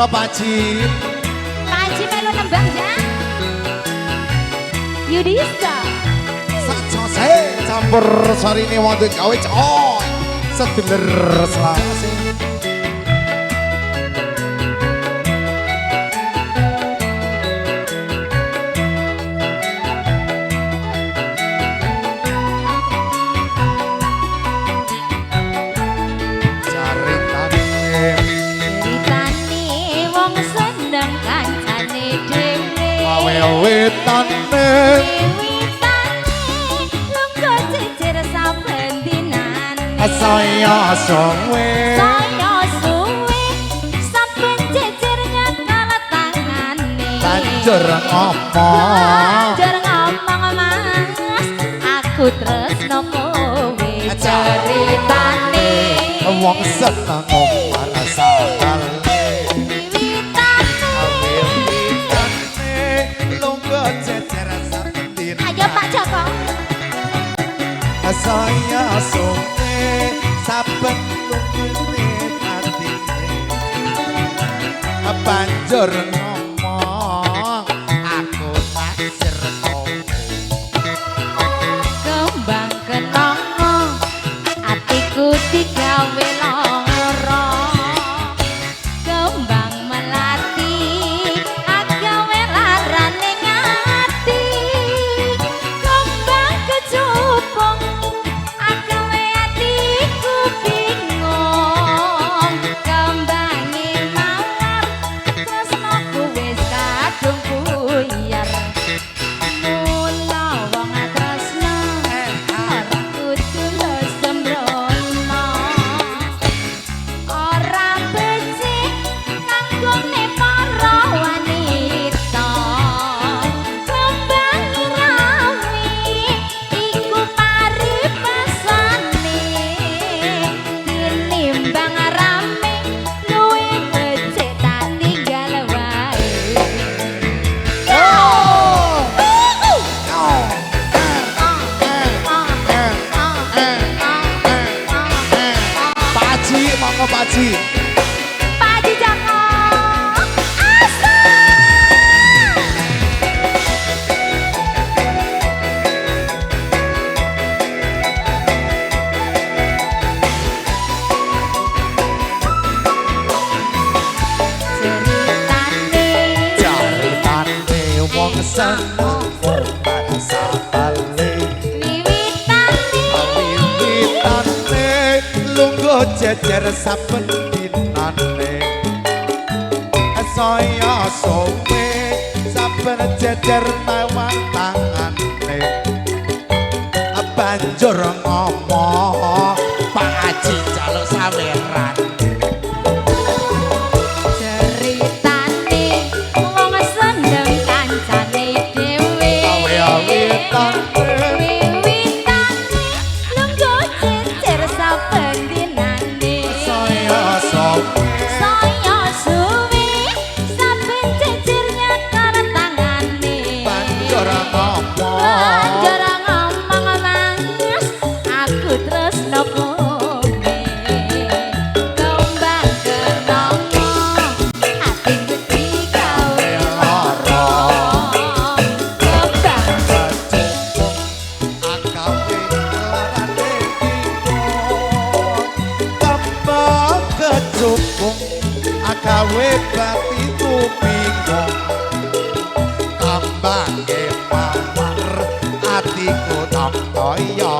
Monggo Pak Haji. Pak Haji melu nembang ya. Yudhista. Sacose campur sarine wonten gawe coy. Sedulur selawase. Wiwitane wiwitane lungguh jejer saben dinane saya suwe saya suwe saben jejer nyekel tangane banjur ngomong mas aku tresno kowe ceritane wong seneng ora sakale ayo Pak Joko. Saya suwe saben lungguhe atine banjur ngomong aku taksir kowe kembang kenanga atiku digawe lara kembang melati agawe larane ati kembang kecubung agawe atiku bingung kembange mawar tresnoku wis kadung buyar mula wong tresno ora kudu sembrono ora becik kanggone para wanita kembang rawi iku paribasane tinimbang rame luwih becik tak tinggal wae. Pak Haji monggo Pak Haji. Pak Haji Joko Asa. Ceritane Caritane wong seneng ora sakale wiwitane wiwitane lungguh jejer saben dinane saya suwe saben jejer tawang tangane banjur ngomong Pak Haji jaluk saweran ceritane wong seneng kancane dhewe wiwitane wiwitane lungguh jejer saben dinane saya suwe saya suwe saben jejer nyekel tangane banjur ngomong banjur ngomong mas aku tresno kowe kembang kenanga atiku digawe lara kembang kecubung agawe larane bingung kembang kecubung agawe batiku bingung kambange mawar atiku tak kaya.